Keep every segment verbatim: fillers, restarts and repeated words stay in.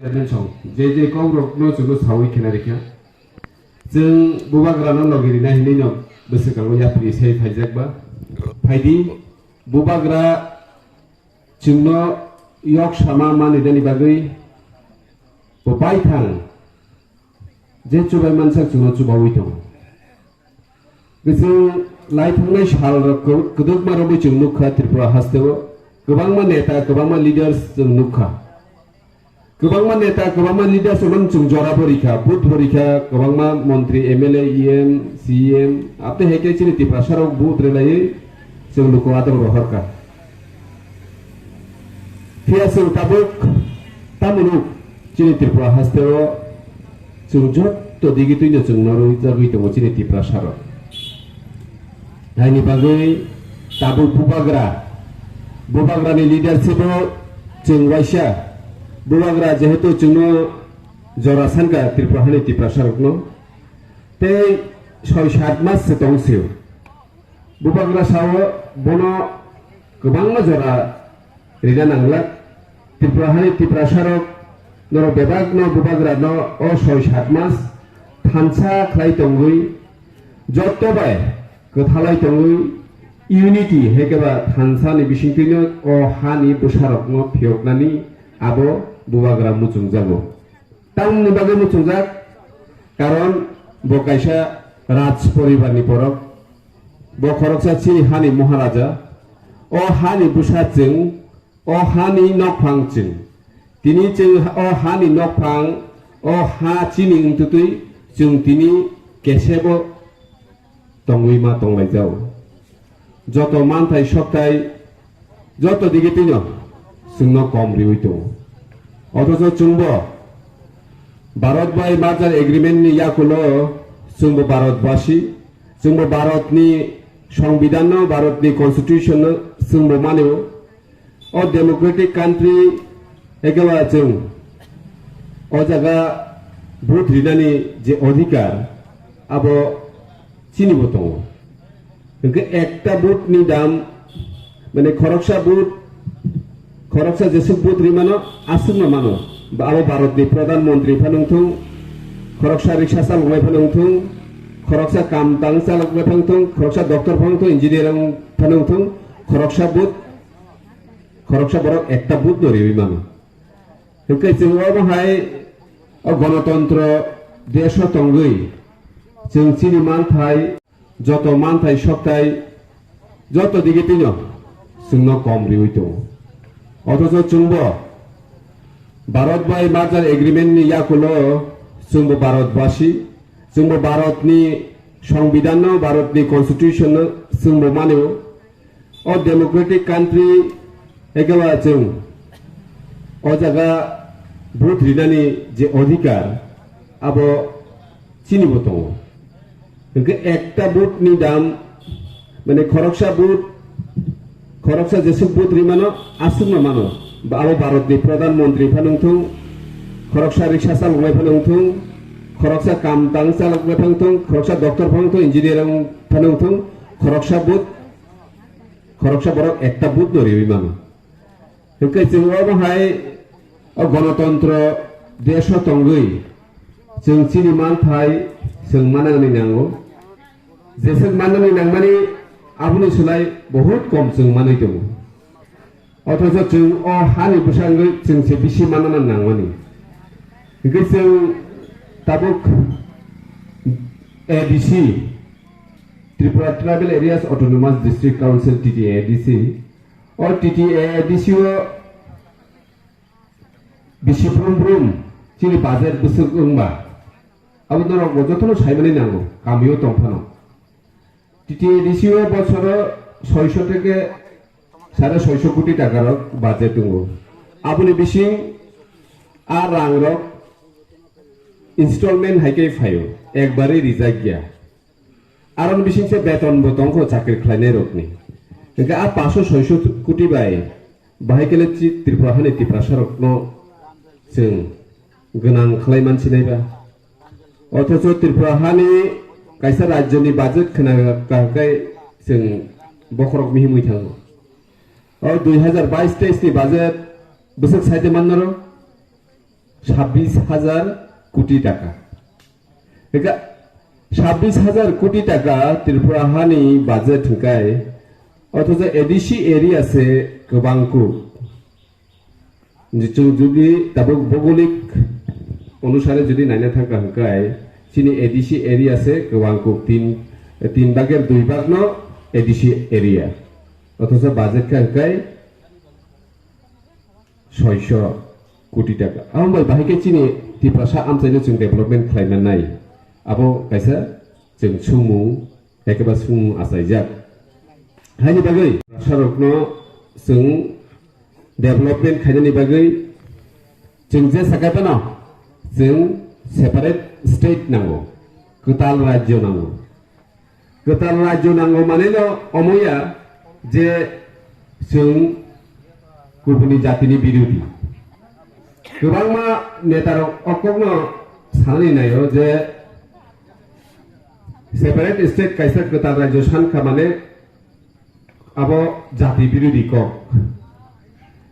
Chairman song, je je kok rok no chwngno sawi khena rikha. Chwng bubagra no logi rina hinwi no bwswkango yapri sai phaijak ba. Phaidi bubagra chwngno yok sama mani dani bagwi bo baithang je chubai mansak chwngno chubawi tongo. Bwswng lai thangnai sal rok kwbangma romwi chwng nukha Tripura hasteo. Kwbangma neta, kwbangma leaders chwng nukha. Kwbangma neta, kwbangma leaders rok chwng jora bo rikha, vote bo rikha, kwbangma montri, M L A, E M, C E M, apni hai khe chini Tiprasa rok vote rwlaiwi chwng luku adong rohorkha. Phiya chwng tabuk tamo nuk chini Tripura hasteo chwng jotto digi twino chwng norwi jagwi tongo chini Tiprasa rok. Haini bagwi tabuk bubagra, bubagrani leadership o chwng waisa, bubagra jehetu chwngno jora sanka Tripura hani Tiprasa rokno, tei soi sat mas se tong sio. Bubagra sao bono kwbangma jora rina nanglak. Tripura hani Tiprasa rok norok bebak no bubagra no o soi sat mas thansa khlai tongwi jotto bai kwthalai tongwi unity hai khe ba thansa ni bisingtwi no o hani bwsa rok no phiyoknani abo bubagra muchungjago. Tamni bagwi muchungjak, karon bo kaisa raj poribar ni borok, bo khoroksa chini hani Maharaja, o hani bwsa chwng, o hani nokphang chwng. Tini chwng o hani nokphang, o ha chini wngtutwi chwng tini kesebo tongwi ma tonglaijao. Joto manthai sokthai, joto digi twino chwngno kom riwi tongo. Othocho chwngbo Bharat bai merger agreement ni yakulo chwngbo Bharat basi, chwngbo Bharat ni Songbidan no, Bharat ni Constitution no chwngbo manio. O democratic country ekeba chwng o jaga vote rinani je odhikar abo chini bo tongo. Hwnkhe ekta vote ni dam, mane khoroksa vote, khoroksa jesuk vote rimano aswkno mano. Ba abo Bharat ni Pradhan Mantri phano wngthung, khoroksa riksa chaloknai phano wngthung, khoroksa kam tang chaloknai phano wngthung, khoroksa doctor phano wngthung, engineer phano wngthung, khoroksa vote, khoroksa borok ekta vote no riwi mano. Hwnkhe chwng omo hai o gonotontro desho tongwi chwng chini manthai, joto manthai sokthai, joto digi twino chwngno kom riwi tongo. Othocho chwngbo Bharat bai merger agreement ni yakulo chwngbo Bharat basi, chwngbo Bharat ni Songbidan no, Bharat ni Constitution no chwngbo manio. O democratic country ekeba chwng o jaga vote rinani je odhikar abo chini bo tongo. Hwnkhe ekta vote ni dam, mane khoroksa vote, khoroksa jesuk vote rimano aswkno mano. Ba abo Bharat ni Pradhan Mantri phano wngthung, khoroksa riksa chaloknai phano wngthung, khoroksa kam tang chaloknai phano wngthung, khoroksa doctor phano wngthung, engineer phano wngthung, khoroksa vote, khoroksa borok ekta vote no riwi mano. Hwnkhe chwng omo hai o gonotontro desho tongwi chwng chini manthai chwng manani nango. Jeswk manani nangmani aboni swlai bahut kom chwng manwi tongo. Othocho chwng o hani bwsangwi chwng se bisi manna nangmani. Hwnkhe chwng tabuk A D C, Tripura Tribal Areas Autonomous District Council, T T A A D C, o T T A A D C o bisi brum brum chini budget bwswk wngba, abo norok bo jotono saimani nango, kamio tongphano. T T A D C o bosoro soisho theke sare soisho koti taka rok budget tongo. Aboni bising a rang rok installment hai khe phaio, ekbari rijak ya. Aroni bising se beton bo tongkho chakri khlainai rokni. Hingke a paso soisho koti bai bahai kele chi Tripura hani Tiprasa rokno chwng gwnang khlai mansinai ba. Othocho Tripura hani kaisa rajyoni budget khna kahkai chwng bokhorok mihimwi thango. O dui hazar bais teis ni budget bwswk saite mannaro sabbish hajar koti taka. Eka, sabbish hajar koti taka Tripura hani budget hwnkhe, othocho A D C area se kwbang kuk. Chwng jodi tabuk bhougolik onusare jodi naina thangkha hwnkhe, chini A D C area se kwbang kuk, tin, tin bhagor dui bhag no A D C area. Othocho budget kha hwnkhe soiso koti taka. Abo bai bahai khe chini Tiprasa amchaino chwng development khlai mannai. Abo kaisa chwng sumung, ekeba sumung achaijak. Haini bagwi Tiprasarokno chwng development khainani bagwi chwng je sakai phano chwng separate state nango, kwtal rajyo nango. Kwtal rajyo nango maneno omoya je chwng kubuni jatini birodhi. Kwbangma netarok okokno sanani naio je separate state kaisa kwtal rajyo sankha mane abo jati birodhi kok.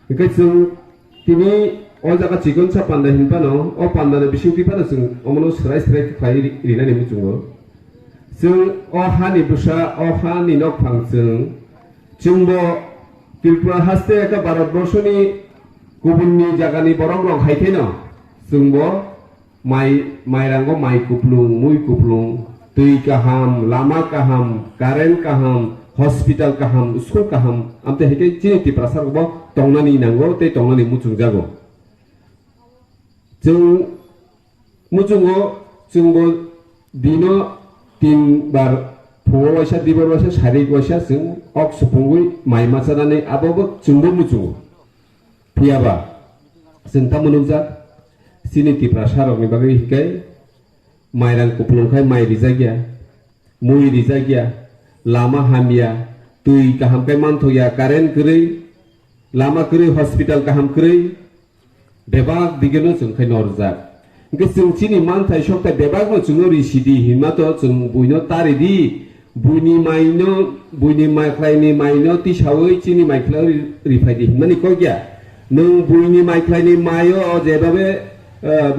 Hingke chwng tini o jaga chikonsa panda hinphano, o pandani bisingtwi phano chwng omono swrai swrai khe khlai ri-, rinani muchungo. Chwng o hani bwsa, o hani nokphang chwng, chwngbo Tripura haste eka Bharat borshoni kubunni jagani borok rok hai kheno chwngbo mai, mairango mai kuplung, mui kuplung, twi kaham, lama kaham, current kaham, hospital kaham, school kaham, amte hai khe chini Tiprasa rokbo tongnani nango tei tongnani muchungjago. Chwng muchungo chwngbo dino tin bar phungo waisa, dibor waisa, sarik waisa chwng ok supungwi mai machanani abobo chwngbo muchungo. Phiyaba chwng tamo nukjak, chini Tiprasa rokni bagwi hinkhe mairang kuplung khai mai rijak ya, mui rijak ya, lama hamya, twi kaham khai manthok ya, current kwrwi, lama kwrwi, hospital kaham kwrwi, bebak digeno chwng khai norjak. Hingke chwng chini manthai sokthai bebakno chwngno risidi hinma to chwng buino taridi, buini maino, buini maikhlaini maino tisawi chini maikhlai ri-, riphai di hinmani kok ya. Nwng buini maikhlaini maio jebabe, eh,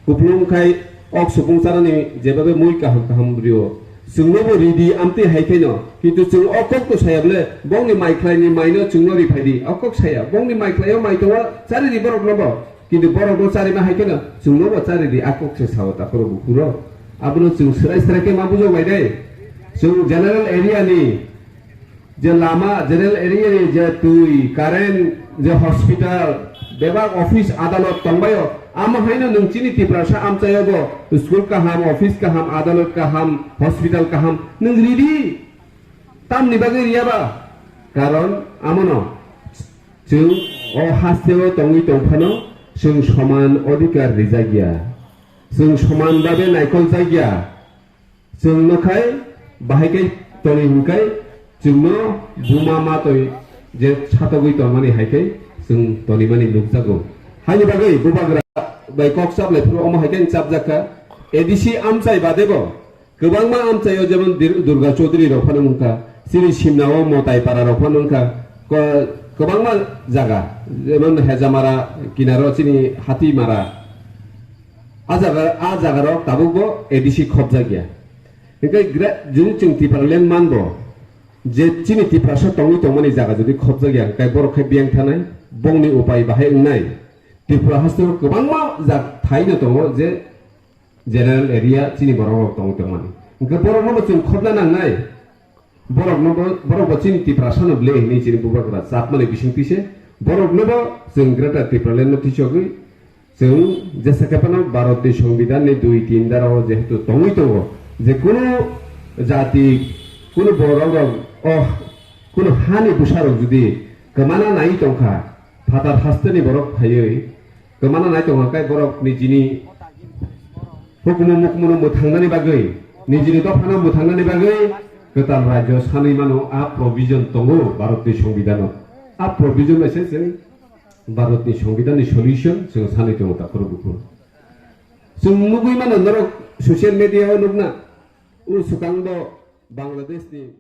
kuplung khai ok supung chanani jebabe mui kaham kaham rio. Chwngnobo ridi amtwi hai khaino, kintu chwng o kokno saya bole, bongni maikhlaini maino chwngno riphai di, o kok saya, bongni maikhlaio mai tongo, chari di boroknobo. Kintu borokno charima hai kheno chwngnobo chari di, a kok se sao takhoro bukhuro. Abono chwng swrai swrai khe ma bujok bai dai. Chwng general area ni je lama, general area ni je twi, current, je hospital, bebak office, adalot tongbaio. Amo haino nwng chini Tiprasa amchaiogo school kaham, office kaham, adalot kaham, hospital kaham nwng ridi. Tamni bagwi riya ba? Karon amono chwng o hasteo tongwi tongphano chwng soman odhikar rijak ya. Chwng soman babe naikol jak ya. Chwng no khai bahai kai toni hwnkai chwngno buma matoi je satogwi tongmani hai kai chwng tonimani nukjago. Haini bagwi bubagra bai kok chaplai phuru omo hai kai chapjak kha. A D C amchai badebo Kwbangma amchaio jemon Dir-, Durga Chaudhary rok phano wngkha, chini Simnao Motai Para rok phano wngkha, ko-, kwbangma jaga, jemon Hejamara kinaro chini Hatimara, a jaga, a jaga rok tabukbo A D C khobjak ya. Hingke gra-, juni chwng Tipraland manbo, je chini Tiprasa tongwi tongmani jaga jodi khobjak ya, hingke borok khe biyang thanai, bongni upai bahai wngnai. Tripura hasteo kwbangma jak thaino tongo je, general area chini borok rok tong tongmani. Hingke borok no bo chwng khobna nangnai. Borok no bo, borok bo chini Tiprasa no ble hinwi chini bubagra chapmani bising tise. Borok no bo chwng Greater Tipraland no tisogwi chwng jesa khe phano Bharat ni Songbidan ni dui tin dara o jehetu tongwi tongo je kunu jati, kunu borok rok, oh, kunu hani bwsa rok jodi kwmana nai tongkha, phatar haste ni borok phaiwi kwmana nai tongkha, kai borok nijini hukumu mukumuno mwthangnani bagwi, nijini dophano mwthangnani bagwi kwtal rajyo sanwi mano, a provision tongo Bharatni Songbidanno. A provision bai se chwng Bharatni Songbidanni solution chwng sanwi tongo takhoro bukhoro. Chwng nugwi mano norok social media o nukna, o swkang bo Bangladesh ni